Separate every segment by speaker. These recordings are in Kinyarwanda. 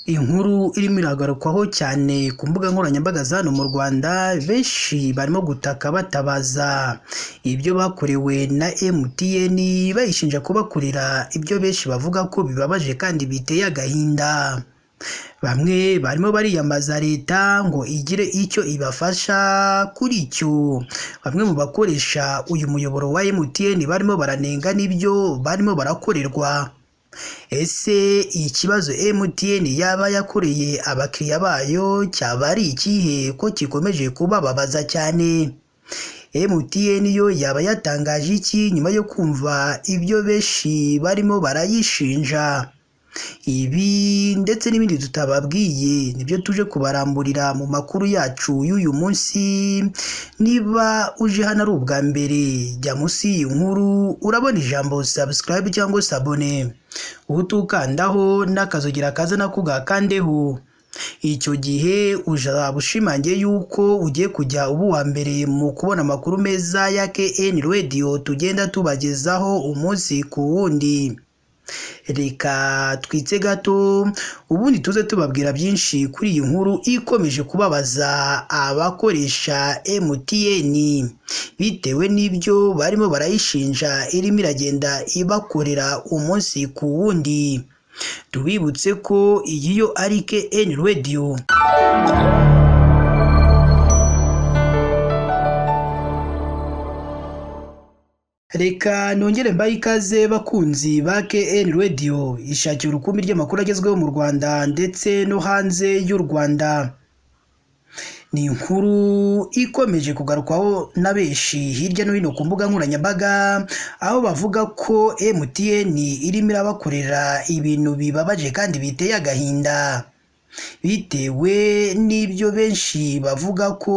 Speaker 1: Inkuru irimo iragarukwaho cyane ku mbuga nkoranyambaga za hano mu Rwanda, benshi barimo gutaka batabaza ibyo bakorewe na MTN, bayishinja kubakorera ibyo benshi bavuga ko bibabaje kandi biteye agahinda. Bamwe barimo bariyambaza leta ngo igire icyo ibafasha kuri icyo. Bamwe mu bakoresha uyu muyoboro wa MTN barimo baranenga n'ibyo barimo barakorerwa. Ese ikibazo MTN yaba yakoreye abakiriya bayo cyaba ari ikihe ko gikomeje kubababaza cyane? MTN yo yaba yatangaje iki nyuma yo kumva ibyo benshi barimo barayishinja? Ibi ndetse n'ibindi tutababwiye nibyo tuje kubaramburira mu makuru yacu y'uyu munsi. Niba uje hano ari ubwa mbere, jya munsi y'iyi nkuru urabona ijambo subscribe cyangwa s'abonner, uhite ukandaho n'akazogera kaza nako ugakandeho. Icyo gihe uzaba ushimangiye yuko ugiye kujya uba uwa mbere mu kubona amakuru meza ya KN Radio tugenda tubagezaho umunsi ku wundi. Reka twitse gato ubundi tuze tubabwira byinshi kuri iyi nkuru ikomeje kubabaza abakoresha MTN bitewe n'ibyo barimo barayishinja irimo iragenda ibakorera umunsi ku wundi. Tubibutse ko iyi yo ari KN Radio. Reka nongere mbahe ikaze bakunzi ba KN Radio, ishakira urukumbi ry'amakuru agezweho mu Rwanda ndetse no hanze y'u Rwanda. Ni inkuru ikomeje kugarukwaho na benshi hirya no hino ku mbuga nkoranyambaga, aho bavuga ko MTN irimo irabakorera ibintu bibabaje kandi biteye agahinda, bitewe n'ibyo benshi bavuga ko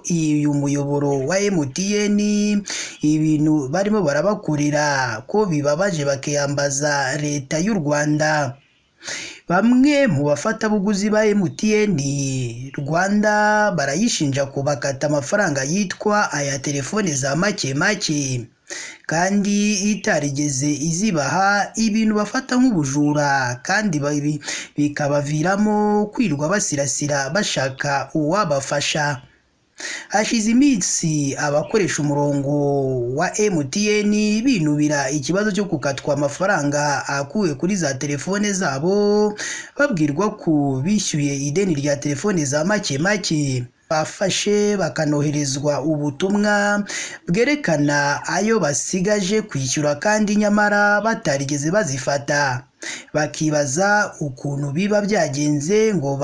Speaker 1: uyu muyoboro wa MTN ibintu barimo barabakorera ko bibabaje, bakiyambaza leta y'u Rwanda. Bamwe mu bafatabuguzi ba MTN Rwanda barayishinja kubakata amafaranga yitwa aya telefone za make make kandi itarigeze izibaha, ibintu bafata nk'ubujura kandi bikabaviramo kwirwa basirasira bashaka uwabafasha. Hashize iminsi abakoresha umurongo wa MTN binubira ikibazo cyo gukatwa amafaranga akuwe kuri za telefone zabo, babwirwa ko bishyuye ideni rya telefone za make make. Bafashe bakanoherezwa ubutumwa bwerekana ayo basigaje kwishyura kandi nyamara batarigeze bazifata, bakibaza ukuntu biba byagenze ngo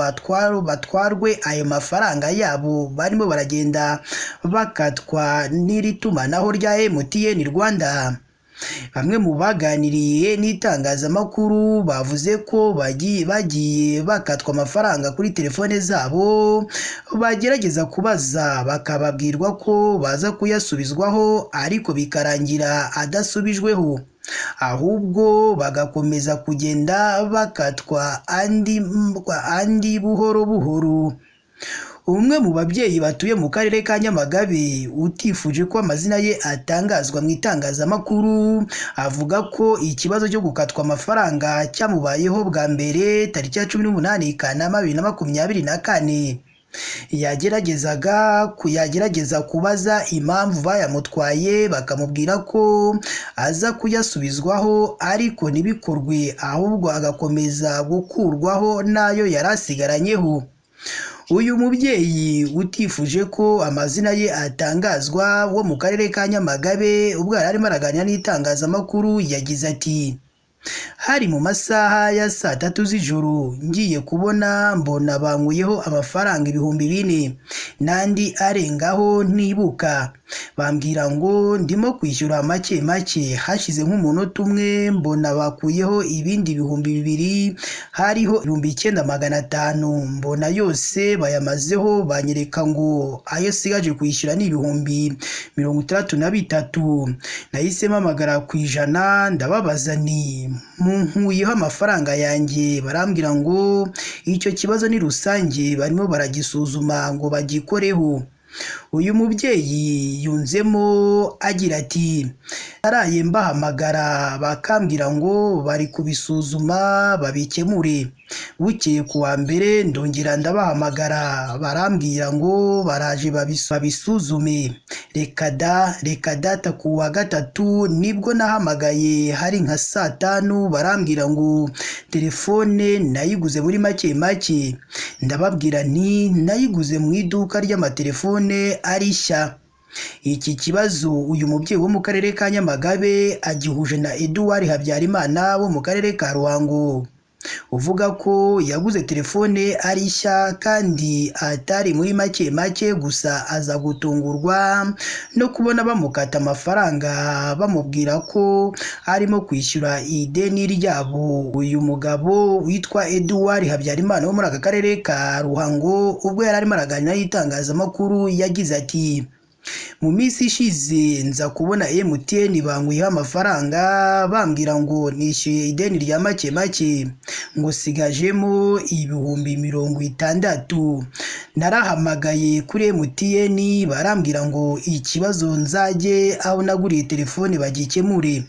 Speaker 1: batwarwe ayo mafaranga yabo barimo baragenda bakatwa n'iri tumanaho rya MTN Rwanda. Bamwe mu baganiriye n'itangazamakuru bavuze ko bagiye bakatwa amafaranga kuri telefone zabo, bagerageza kubaza bakababwirwa ko baza kuyasubizwaho ariko bikarangira adasubijweho, ahubwo bagakomeza kugenda bakatwa andi buhoro buhoro. Umwe mu babyeyi batuye mu karere ka Nyamagabe utifuje ko amazina ye atangazwa mu itangazamakuru, avuga ko ikibazo cyo gukatwa amafaranga cyamubayeho bwa mbere tariki ya 18 Kanama 2024. Yagerageza kubaza impamvu bayamutwaye bakamubwira ko aza kuyasubizwaho ariko ntibikorwe, ahubwo agakomeza gukurwaho n'ayo yari asigaranyeho. Uyu mubyeyi utifuje ko amazina ye atangazwa wo mu karere ka Nyamagabe, ubwo yari arimo araganira n'itangazamakuru yagize ati: hari mu masaha ya saa tatu z'ijoro ngiye kubona mbona bankuyeho amafaranga 4000 n'andi arengaho ntibuka, bambwira ngo ndimo kwishyura make make. Hashize nk'umunota umwe mbona bakuyeho ibindi 2000, hariho 9500, mbona yose bayamazeho, banyereka ngo ayo sigaje kwishyura ni 63,000. Nahise mpamagara ku 100 ndababaza nti munkuyeho amafaranga yanjye, barambwira ngo icyo kibazo ni rusange barimo baragisuzuma ngo bagikoreho. Uyu mubyeyi yunzemo agira ati naraye mbahamagara bakambwira ngo bari kubisuzuma babikemure, bukeye ku wa mbere ndongera ndabahamagara barambwira ngo baraje babisuzume, reka da reka data. Ku wa gatatu nibwo nahamagaye hari nka saa tanu barambwira ngo telefone nayiguze muri make make, ndababwira nti nayiguze mu iduka ry'amatelefone ari nshya. Iki kibazo uyu mubyeyi wo mu karere ka Nyamagabe agihuje na Edouard Habyarimana wo mu karere ka Ruhango, uvuga ko yaguze telefone ari nshya kandi atari muri make make, gusa aza gutungurwa no kubona bamukata amafaranga bamubwira ko arimo kwishyura ideni ryabo. Uyu mugabo witwa Edouard Habyarimana wo muri aka karere ka Ruhango, ubwo yari arimo araganira n'itangazamakuru yagize ati mu minsi ishize nza kubona MTN banguyeho amafaranga bambwira ngo nishyuye ideni rya make make, ngo sigajemo 60,000. Narahamagaye kuri MTN barambwira ngo ikibazo nzajye aho naguriye telefone bagikemure.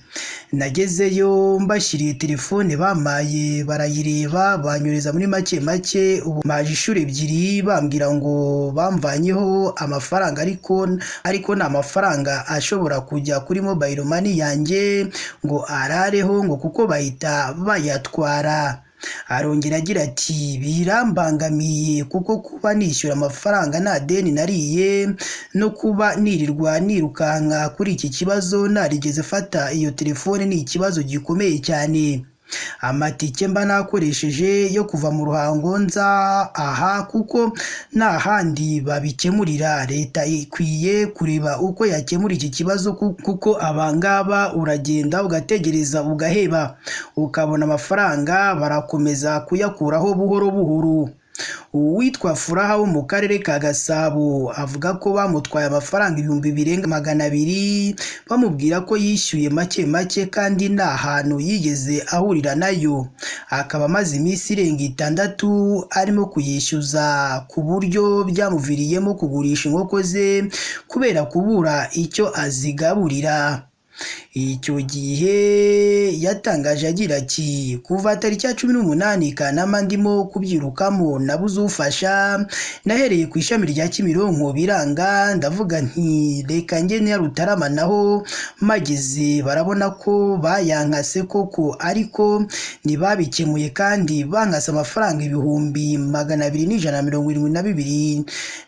Speaker 1: Nagezeyo mbashyiriye telefone bamaye barayireba banyuriza muri make make, ubu maje inshuro ebyiri bambwira ngo bamvanyeho amafaranga ariko ni amafaranga ashobora kujya kuri mobile money yanjye ngo arareho ngo kuko bahita bayatwara. Arongera agira ati birambangamiye kuko kuba nishyura amafaranga nta deni nariye, no kuba nirirwa nirukanka kuri iki kibazo narigeze fata iyo telefone ni ikibazo gikomeye cyane. Amatike mba nakoresheje yo kuva mu Ruhango nza aha kuko nta handi babikemurira. Leta ikwiye kureba uko yakemura iki kibazo kuko abangaba uragenda ugategereza ugaheba, ukabona amafaranga barakomeza kuyakuraho buhoro buhoro. Uwitwa Furaha wo mu karere ka Gasabo avuga ko bamutwaye amafaranga 200,000 bamubwira ko yishyuye make make kandi nta hantu yigeze ahurira nayo, akaba amaze iminsi irenga 6 arimo kuyishyuza ku buryo byamuviriyemo kugurisha inkoko ze kubera kubura icyo azigaburira. Icyo gihe yatangaje agira ati kuva tariki ya 18 Kanama ndimo kubyirukamo nabuze ufasha, nahereye ku ishami rya Kimironko biranga, ndavuga nti reka njye Nyarutarama naho mageze barabona ko bayankase koko, ariko ntibabikemuye kandi bankase amafaranga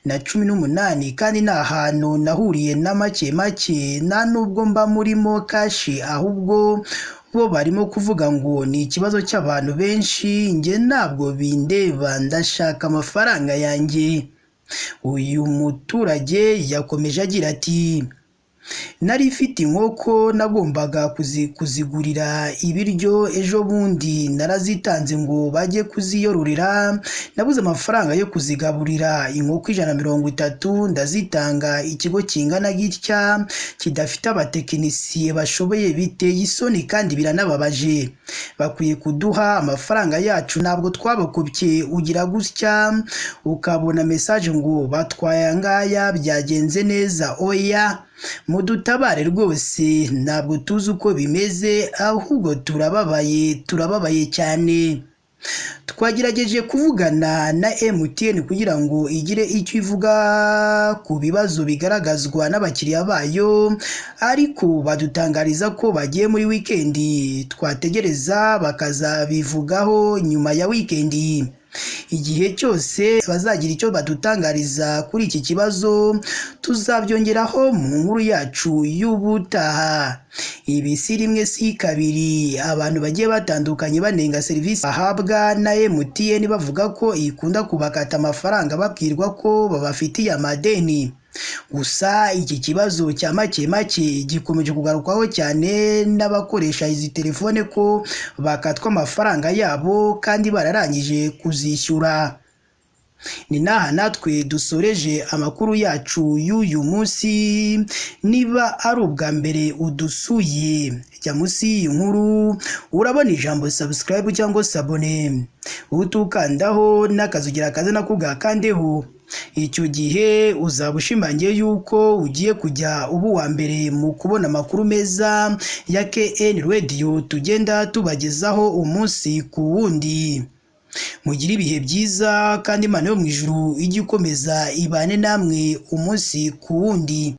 Speaker 1: 272,178 kandi nta hantu nahuriye na make make, nta nubwo mba murimo kashi, ahubwo bo barimo kuvuga ngo ni ikibazo cy'abantu benshi, njye ntabwo bindeba ndashaka amafaranga yanjye. Uyu muturage yakomeje agira ati nari mfite inkoko nagombaga kuzigurira ibiryo ejo bundi narazitanze ngo bajye kuziyororera, nabuze amafaranga yo kuzigaburira. Inkoko 130 ndazitanga, ikigo kingana gitya kidafite abatekinisiye bashoboye biteye isoni kandi biranababaje. Bakwiye kuduha amafaranga yacu, ntabwo twabakopye. Ugira gutya ukabona message ngo batwaye angaya byagenze neza, oya mudutabare rwose, ntabwo tuzi uko bimeze ahubwo turababaye, turababaye cyane. Twagerageje kuvugana na MTN kugira ngo igire icyo ivuga ku bibazo bigaragazwa n'abakiriya bayo, ariko badutangariza ko bagiye muri wikendi, twategereza bakazabivugaho nyuma ya wikendi. Igihe cyose bazagira icyo badutangariza kuri iki kibazo tuzabyongeraho mu nkuru yacu y'ubutaha. Ibi si rimwe si kabiri, abantu bagiye batandukanye banenga serivisi bahabwa na MTN bavuga ko ikunda kubakata amafaranga babwirwa ko babafitiye amadeni. Gusa iki kibazo cya make make gikomeje kugarukwaho cyane n'abakoresha izi telefone ko bakatwa amafaranga yabo kandi bararangije kuzishyura. Ni n'aha natwe dusoreje amakuru yacu y'uyu munsi. Niba ari ubwa mbere udusuye, jya munsi y'iyi nkuru urabona ijambo subscribe cyangwa s'abonner, utukandaho n'akazugira kaze nako ugakandeho. Icyo gihe uzaba ushimangiye yuko ugiye kujya uba uwa mbere mu kubona amakuru meza ya KN Radio tugenda tubagezaho umunsi ku wundi. Mugire ibihe byiza kandi Imana yo mu ijuru ijye ikomeza ibane namwe umunsi ku wundi.